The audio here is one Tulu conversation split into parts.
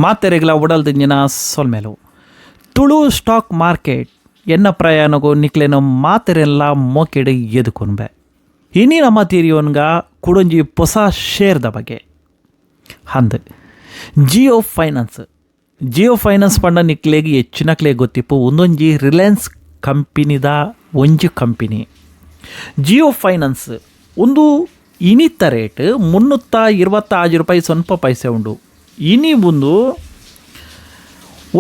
ಮಾತೆರೆಗ್ಲ ಉಡಲ್ದಿಂಜಿನ ಸೊಲ್ಮೆಲು ತುಳು ಸ್ಟಾಕ್ ಮಾರ್ಕೆಟ್ ಎನ್ನ ಪ್ರಯಾಣಗು ನಿಕ್ಲೆನ ಮಾತೆರೆಲ್ಲ ಮೋಕೆಡ್ ಎದುಕೊನ್ಬೆ. ಇನಿ ನಮ್ಮ ತೀರಿಯೋನ್ಗ ಕುಡೊಂಜಿ ಹೊಸ ಶೇರ್ದ ಬಗ್ಗೆ ಅಂದ್ ಜಿಯೋ ಫೈನಾನ್ಸ್. ಜಿಯೋ ಫೈನಾನ್ಸ್ ಪಂಡ ನಿಕ್ಲೆಗ್ ಹೆಚ್ಚಿನಕ್ಲೆ ಗೊತ್ತಿಪ್ಪು, ಒಂದೊಂಜಿ ರಿಲಯನ್ಸ್ ಕಂಪನಿದ ಒಂಜಿ ಕಂಪನಿ ಜಿಯೋ ಫೈನಾನ್ಸ್. ಒಂದು ಇನಿತ ರೇಟ್ 326 ರೂಪಾಯಿ ಸ್ವಲ್ಪ ಪೈಸೆ ಉಂಡು. ಇನಿ ಒಂದು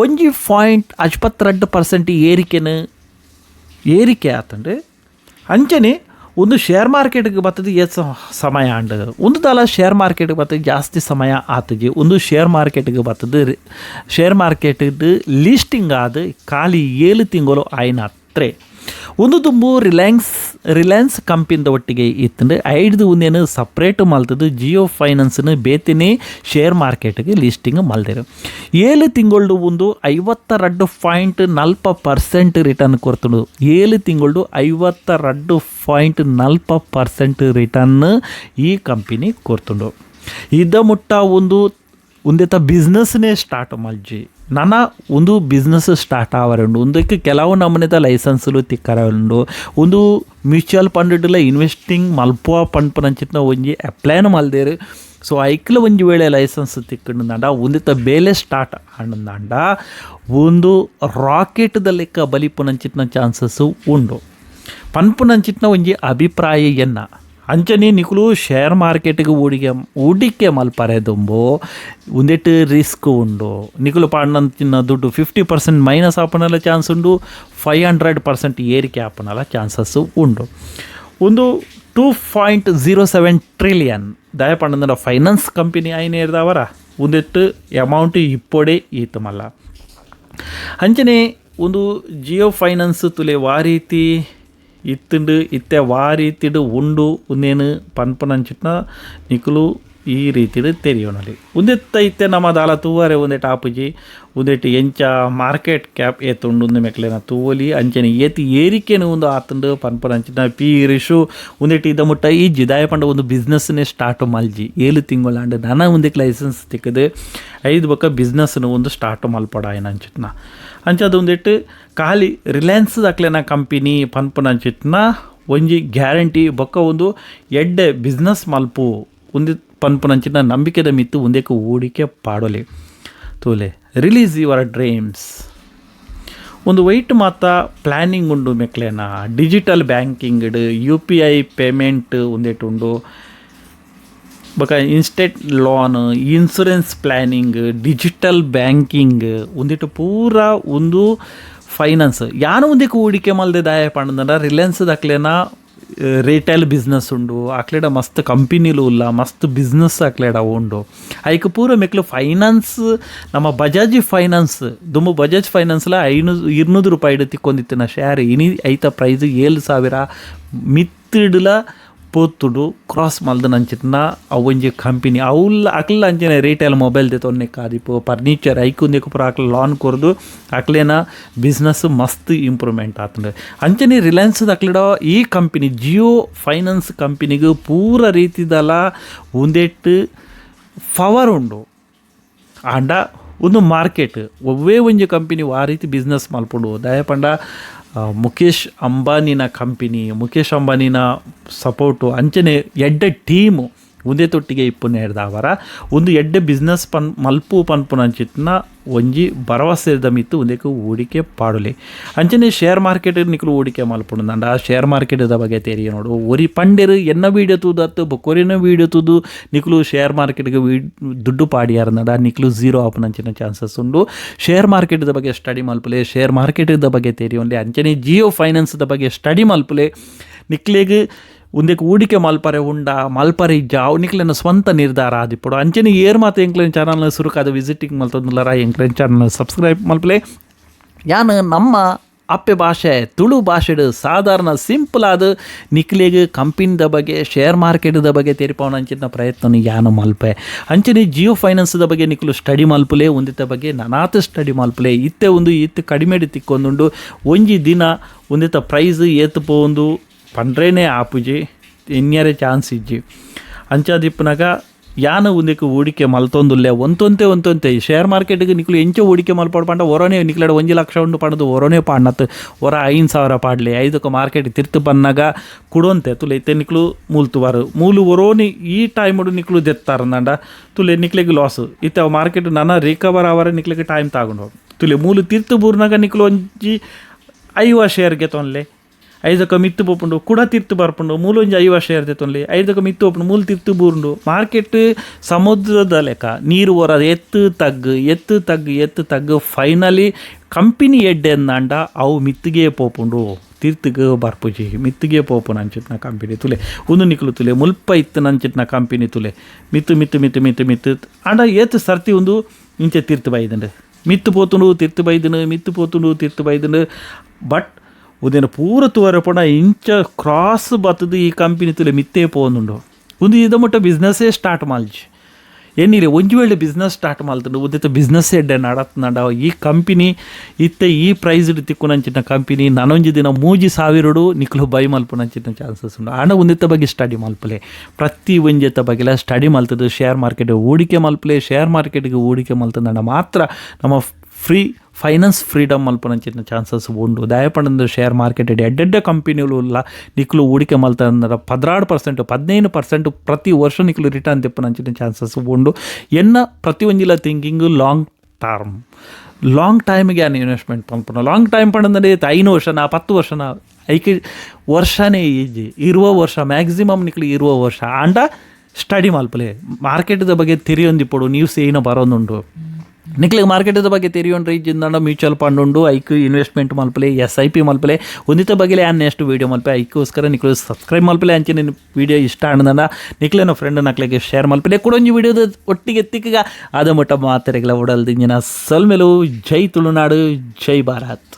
1.52% ಏರಿಕೆನು ಏರಿಕೆ ಆತಂಡು. ಅಂಚನೆ ಒಂದು ಶೇರ್ ಮಾರ್ಕೆಟ್ಗೆ ಬರ್ತದೆ ಏತ್ ಸಮಯ ಆಂಡ್ ಒಂದು ದಲ ಶೇರ್ ಮಾರ್ಕೆಟ್ಗೆ ಬರ್ತದೆ ಜಾಸ್ತಿ ಸಮಯ ಆತಜಿ. ಒಂದು ಶೇರ್ ಮಾರ್ಕೆಟ್ಗೆ ಬರ್ತದೆ, share market listing ಆದ ಖಾಲಿ 7 ತಿಂಗಳು ಆಯ್ನ ಹತ್ರೆ. ಒಂದು ತುಂಬು ರಿಲಯನ್ಸ್ ರಿಲಯನ್ಸ್ ಕಂಪಿಂದ ಒಟ್ಟಿಗೆ ಇತ್ತಂಡು ಐದು ಒಂದೇನು ಸಪ್ರೇಟ್ ಮಲ್ತದ್ದು ಜಿಯೋ ಫೈನಾನ್ಸ್ನ ಬೇತಿನಿ ಶೇರ್ ಮಾರ್ಕೆಟ್ಗೆ ಲಿಸ್ಟಿಂಗ್ ಮಲ್ದಿರು. 7 ತಿಂಗಳದು ಒಂದು 52.40% ರಿಟರ್ನ್ ಕೊಡ್ತುಂಡು. 7 ತಿಂಗಳದು 52.40% ರಿಟರ್ನ್ ಈ ಕಂಪನಿ ಕೊಡ್ತುಂಡು. ಇದ ಮುಟ್ಟ ಒಂದು ಒಂದೇತ ಬಿಸ್ನೆಸ್ನೇ ಸ್ಟಾರ್ಟ್ ಮಲ್ಜಿ, ನನ್ನ ಒಂದು ಬಿಸ್ನೆಸ್ ಸ್ಟಾರ್ಟ್ ಆವರೆ ಉಂಡು. ಒಂದಕ್ಕೆ ಕೆಲವು ನಮೂನೆದ ಲೈಸೆನ್ಸ್ಲು ತಿಕ್ಕರೆ ಉಂಡು. ಒಂದು ಮ್ಯೂಚುವಲ್ ಫಂಡ್ಲ ಇನ್ವೆಸ್ಟಿಂಗ್ ಮಲ್ಪುವ ಪನ್ಪುನಂಚಿತ್ನ ಒಂಜಿ ಅಪ್ಲೈನು ಮಲ್ದೇರು. ಸೊ ಐಕ್ಲ ಒಂಜಿ ವೇಳೆ ಲೈಸೆನ್ಸ್ ತಿಕ್ಕಂಡ ಒಂದಿತ್ತ ಬೇಲೆ ಸ್ಟಾರ್ಟ್ ಆಂಡ ಒಂದು ರಾಕೆಟ್ದ ಲೆಕ್ಕ ಬಲಿಪುನಂಚಿತ್ನ ಚಾನ್ಸಸ್ಸು ಉಂಡು ಪನ್ಪುನಂಚಿತ್ನ ಒಂಜಿ ಅಭಿಪ್ರಾಯ ಎನ್ನ. ಅಂಚನೆ ನಿಕುಲು ಶೇರ್ ಮಾರ್ಕೆಟ್ಗೆ ಹೂಡಿಕೆ ಹೂಡಿಕೆ ಮಲ್ಪರೆ ದುಂಬು ಒಂದೆಟ್ಟು ರಿಸ್ಕ್ ಉಂಡು. ನಿಕುಲು ಪಾಡ್ನಂಚಿನ ದುಡ್ಡು 50% ಮೈನಸ್ ಆಪನಲ ಚಾನ್ಸ್ ಉಂಡು, 500% ಏರಿಕೆ ಆಪನಲ ಚಾನ್ಸಸ್ ಉಂಡು. ಒಂದು 2.07 ಟ್ರಿಲಿಯನ್ ದಯ ಪಂಡಂದ್ರೆ ಫೈನಾನ್ಸ್ ಕಂಪನಿ ಐನೇರ್ದವರ ಒಂದೆಟ್ಟು ಅಮೌಂಟ್ ಇಪ್ಪೊಡೆ ಈತು ಮಲ್ಲ. ಅಂಚನೆ ಒಂದು ಜಿಯೋ ಫೈನಾನ್ಸ್ ತುಲೆ ವಾ ರೀತಿ ಇತ್ತುಂಡು, ಇತ್ತೆ ವಾ ರೀತಿಡು ಉಂಡು ಒಂದೇನು ಪನ್ಪುನಂಚಿಟ್ನ ನಿಕುಲು ಈ ರೀತಿಡು ತೆರಿಯೋಣಲಿ. ಒಂದೆತ್ತ ಇತ್ತೆ ನಮ್ಮ ದಾಲ ತೂವರೆ ಒಂದೆಟ್ ಆಪುಜಿ. ಒಂದೆಟ್ಟು ಎಂಚ ಮಾರ್ಕೆಟ್ ಕ್ಯಾಪ್ ಏತುಂಡು ಒಂದು ಮೆಕ್ಲೆನ ತೂವಲಿ. ಅಂಚನೆ ಏತ್ ಏರಿಕೆನು ಒಂದು ಆತುಂಡು ಪನ್ಪುನಂಚಿನ ಪಿ ರಿಷು ಒಂದೆಟ್ಟು ಇದ್ದ ಮುಟ್ಟ ಈ ಜಿದಾಯ ಪಂಡ ಒಂದು ಬಿಸ್ನೆಸ್ನೇ ಸ್ಟಾರ್ಟ್ ಮಲ್ಜಿ. 7 ತಿಂಗಳಾಂಡ್ ನನ ಒಂದಕ್ಕೆ ಲೈಸೆನ್ಸ್ ತಿಕ್ಕದು ಐದು ಬೊಕ್ಕ ಬಿಸ್ನೆಸ್ನು ಒಂದು ಸ್ಟಾರ್ಟ್ ಮಲ್ಪಡ ಅಂಚಿಟ್ನ. ಅಂಚ ಅದು ಒಂದಿಟ್ಟು ಖಾಲಿ ರಿಲಯನ್ಸ್ ಅಕ್ಲೆನ ಕಂಪನಿ ಪನ್ಪುನಂಚಿಟ್ನ ಒಂಜಿ ಗ್ಯಾರಂಟಿ ಬೊಕ್ಕ ಒಂದು ಎಡ್ಡೆ ಬಿಸ್ನೆಸ್ ಮಲ್ಪು ಒಂದು ಪನ್ಪುನಂಚಿನ ನಂಬಿಕೆದ ಮಿತ್ತು ಒಂದೇಕು ಹೂಡಿಕೆ ಪಾಡೊಲಿ. ತೂಲೆ, release your dreams. ಒಂದು ವೈಟ್ ಮಾತ ಪ್ಲ್ಯಾನಿಂಗ್ ಉಂಡು ಮೆಕ್ಲೆನ. Digital banking, UPI payment ಒಂದೇಟು ಉಂಡು. ಬೊಕ instant loan, insurance planning, digital banking ಒಂದಿಟ್ಟು ಪೂರ ಒಂದು ಫೈನಾನ್ಸ್. ಯಾನು ಒಂದಕ್ಕೆ ಹೂಡಿಕೆ ಮಲ್ದೆ ದಾಯ ಪಂಡಂದ್ರ ರಿಲಯನ್ಸ್ ಅಕ್ಲೆನ ರಿಟೇಲ್ ಬಿಸ್ನೆಸ್ ಉಂಡು. ಅಕ್ಲೆಡ ಮಸ್ತ್ ಕಂಪನಿಲು ಉಲ್ಲ, ಮಸ್ತ್ ಬಿಸ್ನೆಸ್ ಅಕ್ಲೆಡ ಉಂಡು. ಐಕ್ ಪೂರ ಮೆಕ್ಲು ಫೈನಾನ್ಸ್ ನಮ್ಮ ಬಜಾಜ್ ಫೈನಾನ್ಸ್ ದುಂಬು ಬಜಾಜ್ ಫೈನಾನ್ಸ್ಲ 500 ರೂಪಾಯಿ ತಿಕ್ಕೊಂದಿತ್ತಿನ ಶೇರ್ ಇನಿ ಐತ ಪ್ರೈಸ್ 7000 ಮಿತ್ತಿಡ್ಲ ಪೋತುಡು ಕ್ರಾಸ್ ಮಲ್ದನಂಚಿತ್ನ. ಅವೊಂಜಿ ಕಂಪನಿ ಅವುಲ್ಲ ಅಕ್ಲ ಅಂಚನೆ ರಿಟೇಲ್ ಮೊಬೈಲ್ ದೆತೊನ್ನೆ ಕಾದಿಪ್ಪು, ಫರ್ನಿಚರ್ ಐಕ್ ಪೂರ ಅಕ್ಲ ಲೋನ್ ಕೊರ್ದು ಅಕ್ಲೆನ ಬಿಸ್ನೆಸ್ ಮಸ್ತ್ ಇಂಪ್ರೂವ್ಮೆಂಟ್ ಆತುಂಡು. ಅಂಚನೆ ರಿಲಯನ್ಸ್ ಅಕ್ಲೆಡ ಈ ಕಂಪನಿ ಜಿಯೋ ಫೈನಾನ್ಸ್ ಕಂಪನಿಗೆ ಪೂರ ರೀತಿದಲ ಒಂದೆಟ್ಟು ಪವರ್ ಉಂಡು. ಆಂಡ ಒಂದು ಮಾರ್ಕೆಟ್ ಒವ್ವೇ ಒಂಜಿ ಕಂಪನಿ ಆ ರೀತಿ ಬಿಸ್ನೆಸ್ ಮಲ್ಪುಂಡು ದಾಯ ಪಂಡ ಮುಖೇಶ್ ಅಂಬಾನಿನ ಕಂಪನಿ, ಮುಖೇಶ್ ಅಂಬಾನಿನ ಸಪೋರ್ಟು, ಅಂಚನೆ ಎಡ್ಡೆ ಟೀಮು ಒಂದೇ ತೊಟ್ಟಿಗೆ ಇಪ್ಪುನೇರ್ದಾವರ ಒಂದು ಎಡ್ಡೆ ಬಿಸ್ನೆಸ್ ಪನ್ ಮಲ್ಪು ಪನ್ಪುನಂಚಿತ್ನ ಒಂಜಿ ಭರವಸೆದ ಮಿತ್ತು ಒಂದಕ್ಕೆ ಹೂಡಿಕೆ ಪಾಡೊಲಿ. ಅಂಚನೆ ಶೇರ್ ಮಾರ್ಕೆಟ್ ನಿಕುಲು ಹೂಡಿಕೆ ಮಲ್ಪುಂಡು ಆ ಶೇರ್ ಮಾರ್ಕೆಟ್ದ ಬಗ್ಗೆ ತೆರಿಯ ನೋಡು. ಒರಿ ಪಂಡೆರು ಎನ್ನ ವೀಡಿಯೋ ತೂದು ಬೊಕ್ಕೊರಿನ ವೀಡಿಯೋ ತೂದು ನಿಕುಲು ಶೇರ್ ಮಾರ್ಕೆಟ್ಗೆ ದುಡ್ಡು ಪಾಡಿಯಾರನಡ ನಿಕುಲು ಝೀರೋ ಆಪುನಂಚಿನ ಚಾನ್ಸಸ್ ಉಂಡು. ಶೇರ್ ಮಾರ್ಕೆಟ್ದ ಬಗ್ಗೆ ಸ್ಟಡಿ ಮಲ್ಪುಲೆ, ಶೇರ್ ಮಾರ್ಕೆಟ್ದ ಬಗ್ಗೆ ತೆರಿಯೊನ್ಲೆ. ಅಂಚನೆ ಜಿಯೋ ಫೈನಾನ್ಸ್ದ ಬಗ್ಗೆ ಸ್ಟಡಿ ಮಲ್ಪುಲೆ. ನಿಕ್ಲೆಗ್ ಉಂದೆಕ್ ಹೂಡಿಕೆ ಮಲ್ಪರೆ ಉಂಡ ಮಲ್ಪರೆ ಇಜ್ಜ ಅವು ನಿಕ್ಲೆನ ಸ್ವಂತ ನಿರ್ಧಾರ ಆದಿಪ್ಪೊಡು. ಅಂಚನೆ ಏರ್ ಮಾತ ಎಂಕ್ಲೆನ ಚಾನಲ್ನ ಸುರುಕಾದ ವಿಸಿಟಿಂಗ್ ಮಲ್ತೊಂದುಲ್ಲರ ಎಂಕ್ಲೆನ ಚಾನಲ್ ಸಬ್ಸ್ಕ್ರೈಬ್ ಮಲ್ಪಲೆ. ಯಾನ್ ನಮ್ಮ ಅಪ್ಪೆ ಭಾಷೆ ತುಳು ಭಾಷೆಡ್ ಸಾಧಾರಣ ಸಿಂಪಲ್ ಆದ ನಿಕ್ಲೆಗ್ ಕಂಪನಿದ ಬಗ್ಗೆ, ಶೇರ್ ಮಾರ್ಕೆಟ್ದ ಬಗ್ಗೆ ತೆರಿಪಾವನ ಪ್ರಯತ್ನ ಯಾನು ಮಲ್ಪೆ. ಅಂಚನೆ ಜಿಯೋ ಫೈನಾನ್ಸ್ದ ಬಗ್ಗೆ ನಿಕ್ಲು ಸ್ಟಡಿ ಮಲ್ಪುಲೆ, ಒಂದಿತ್ತ ಬಗ್ಗೆ ನನಾತ್ ಸ್ಟಡಿ ಮಲ್ಪುಲೆ. ಇತ್ತೆ ಒಂದು ಇತ್ತು ಕಡಿಮೆ ತಿಕ್ಕೊಂದುಂಡು. ಒಂಜಿ ದಿನ ಒಂದಿತ್ತ ಪ್ರೈಸ್ ಏತ್ ಪೋಂದು ಪಂಡ್ರೇನೆ ಆಪುಜಿ, ಎನ್ಯರೆ ಚಾನ್ಸ್ ಇಜ್ಜಿ. ಅಂಚಾದಿಪ್ಪುನಗ ಯಾನ್ ಉಂದೆಕ್ ಹೂಡಿಕೆ ಮಲ್ತೊಂದುಲ್ಲೆ. ಒಂತೊಂತೆ ಒಂತೊಂತೆ ಶೇರ್ ಮಾರ್ಕೆಟ್ಗೆ ನಿಕುಲು ಎಂಚ ಹೂಡಿಕೆ ಮಲ್ಪೊಡು ಪಂಡ ಒರನೇ ನಿಕ್ಲೆಡ 1 ಲಕ್ಷ ಉಂಡು ಪಂಡ್ದ್ ಒರನೇ ಪಾಡ್ನತ್ ಒರ 5,000 ಪಾಡ್ಲೆ ಐದಕ್ಕೆ ಮಾರ್ಕೆಟ್ ತಿರ್ತು ಬನ್ನಗ ಕುಡೊಂತೆ ತುಲೆ ಇತ್ತೆ ನಿಕುಲು ಮೂಲ್ತುವಾರು ಮೂಲು ಒರೋನಿ ಈ ಟೈಮುಡು ನಿಕುಲು ದೆತ್ತಾರಂದಾಂಡ ತುಲೆ ನಿಕ್ಲೆಗ್ ಲಾಸ್. ಇತ್ತೆ ಅವು ಮಾರ್ಕೆಟ್ ನನ ರಿಕವರ್ ಆವರೆ ನಿಕ್ಲೆಗ್ ಟೈಮ್ ತಾಗೊಂಡು ತುಲೆ ಮೂಲು ತಿರ್ತು ಬೂರ್ನಾಗ ನಿಕುಲು ಒಂಜಿ 50 ಶೇರ್ಗೆ ತೊನ್ಲೆ ಐದಕ್ಕೆ ಮಿತ್ತು ಪೋಪುಂಡು ಕುಡ ತಿರ್ತು ಬರ್ಪುಂಡು ಮೂಲೊಂಜಿ 50 ಶೇರ್ ದೆತ್ತೊನ್ಲೆ ಐದಕ್ಕೆ ಮಿತ್ತು ಪೋಪುಂಡು ಮೂಲು ತಿರ್ತು ಬೂರುಂಡು. ಮಾರ್ಕೆಟ್ ಸಮುದ್ರದ ಲೆಕ್ಕ ನೀರು ಒರ ಎತ್ತು ತಗ್ಗು ಎತ್ತು ತಗ್ಗು ಎತ್ತು ತಗ್ಗು ಫೈನಲಿ ಕಂಪನಿ ಎಡ್ಡೆ ಅಂದಾಂಡ ಅವು ಮಿತ್ತಿಗೆ ಪೋಪುಂಡು ತಿರ್ತುಗೆ ಬರ್ಪುಜಿ ಮಿತ್ತಿಗೆ ಪೋಪುನ ಅಂಚಿತ್ತಿನ ಕಂಪನಿ ತುಲೆ ಉಂದು ನಿಕುಲು ತುಲೆ ಮುಲ್ಪ ಇತ್ತಿನ ಅಂಚಿತ್ತಿನ ಕಂಪನಿ ತುಲೆ ಮಿತ್ತು ಮಿತ್ತು ಮಿತ್ತು ಮಿತ್ತು ಮಿತ್ತು ಆಂಡ ಏತ್ ಸರ್ತಿ ಉಂದು ಇಂಚೆ ತಿರ್ತು ಬೈದುಂಡು ಮಿತ್ತು ಪೋತುಂಡು ತಿರ್ತು ಬೈದುಂಡು ಮಿತ್ತು ಪೋತುಂಡು ತಿರ್ತು ಬೈದುಂಡು. ಬಟ್ ಉಂದೆನ ಪೂರ ತೂವರೆ ಪಂಡ ಇಂಚ ಕ್ರಾಸ್ ಬತ್ತದು ಈ ಕಂಪನಿ ತುಲೆ ಮಿತ್ತೇ ಪೋವೊಂದುಂಡು. ಉಂದು ಇದ ಮುಟ್ಟ ಬಿಸ್ನೆಸ್ಸೇ ಸ್ಟಾರ್ಟ್ ಮಲ್ಜಿ ಎನ್ನಿಲೆ ಒಂಜಿ ವೇಳೆ ಬಿಸ್ನೆಸ್ ಸ್ಟಾರ್ಟ್ ಮಲ್ತುಂಡು ಉಂದೆತ ಬಿಸ್ನೆಸ್ ಎಡ್ಡೆ ನಡತ್ನಂಡ ಈ ಕಂಪನಿ ಇತ್ತೆ ಈ ಪ್ರೈಸ್ಡ್ ತಿಕ್ಕುನಂಚಿನ ಕಂಪನಿ ನನೊಂಜಿ ದಿನ 3,000 ನಿಕುಲು ಬೈ ಮಲ್ಪುನಂಚಿನ ಚಾನ್ಸಸ್ ಉಂಡು. ಆಂಡ ಉಂದೆತ ಬಗ್ಗೆ ಸ್ಟಡಿ ಮಲ್ಪಲೆ ಪ್ರತಿ ಒಂಜೆತ ಬಗ್ಗೆಲ ಸ್ಟಡಿ ಮಲ್ತದು ಶೇರ್ ಮಾರ್ಕೆಟ್ ಹೂಡಿಕೆ ಮಲ್ಪಲೆ. ಶೇರ್ ಮಾರ್ಕೆಟ್ಗೆ ಹೂಡಿಕೆ ಮಲ್ತಂಡ ಮಾತ್ರ ನಮ್ಮ free finance freedom ಮಲ್ಪುನಂಚಿನ chances ಉಂಡು. ದಯಪಂಡ ಶೇರ್ ಮಾರ್ಕೆಟ್ ಎಡ್ಡೆಡ್ಡೆ ಕಂಪನಿಲು ಉಲ್ಲ ನಿಕುಲು ಹೂಡಿಕೆ ಮಲ್ತಂದ್ರೆ 16% 15% ಪ್ರತಿ ವರ್ಷ ನಿಕುಲು ರಿಟರ್ನ್ ತಿಪ್ಪುನಂಚಿನ ಚಾನ್ಸಸ್ ಉಂಡು. ಎನ್ನ ಪ್ರತಿ ಒಂಜಿಲ thinking long term long ಟೈಮ್ಗೆ ಯಾನ್ ಇನ್ವೆಸ್ಟ್ಮೆಂಟ್ ಪನ್ಪುನ. ಲಾಂಗ್ ಟೈಮ್ ಪಂಡಂದ್ರೆ 5 ವರ್ಷನ 10 ವರ್ಷನ ಐಕೆ ವರ್ಷನೇ ಈಜಿ 20 ವರ್ಷ ಮ್ಯಾಕ್ಸಿಮಮ್ ನಿಕುಲು 20 ವರ್ಷ. ಆಂಡ ಸ್ಟಡಿ ಮಲ್ಪಲೆ ಮಾರ್ಕೆಟ್ದ ಬಗ್ಗೆ ತೆರಿಯೊಂದಿಪ್ಪೊಡು ನ್ಯೂಸ್ ಏನೋ ಬರೋದುಂಡು ನಿಕ್ಲೆಗ್ ಮಾರ್ಕೆಟ್ದ ಬಗ್ಗೆ ತೆರಿಯೊಂಡ್ರೆ ಇಜ್ಜಿಂದಾಂಡ ಮ್ಯೂಚುವಲ್ ಫಂಡ್ ಉಂಡು ಐಕ್ ಇನ್ವೆಸ್ಟ್ಮೆಂಟ್ ಮಲ್ಪಲೆ SIP ಮಲ್ಪಲೆ ಒಂದಿತ ಬಗ್ಗೆ ಯಾನ್ ನೆಕ್ಸ್ಟ್ ವೀಡಿಯೋ ಮಲ್ಪೆ ಐಕ್ಕೋಸ್ಕರ ನಿಕ್ಲು ಸಬ್ಸ್ಕ್ರೈಬ್ ಮಲ್ಪಲೆ ಅಂಚನೆ ವೀಡಿಯೋ ಇಷ್ಟ ಆಂಡಂಡ ನಿಕ್ಲೆನ ಫ್ರೆಂಡ್ ನಕ್ಲೆಗೆ ಶೇರ್ ಮಲ್ಪಲೆ ಕುಡೊಂಜಿ ವೀಡಿಯೋದ ಒಟ್ಟಿಗೆ ತಿಕ್ಕಗ ಆದ ಮುಟ್ಟ ಮಾತೆರೆಗ್ಲ ಉಡಲ್ದಿಂಜಿನ ಸೊಲ್ಮೆಲು. ಜೈ ತುಳುನಾಡು, ಜೈ ಭಾರತ್.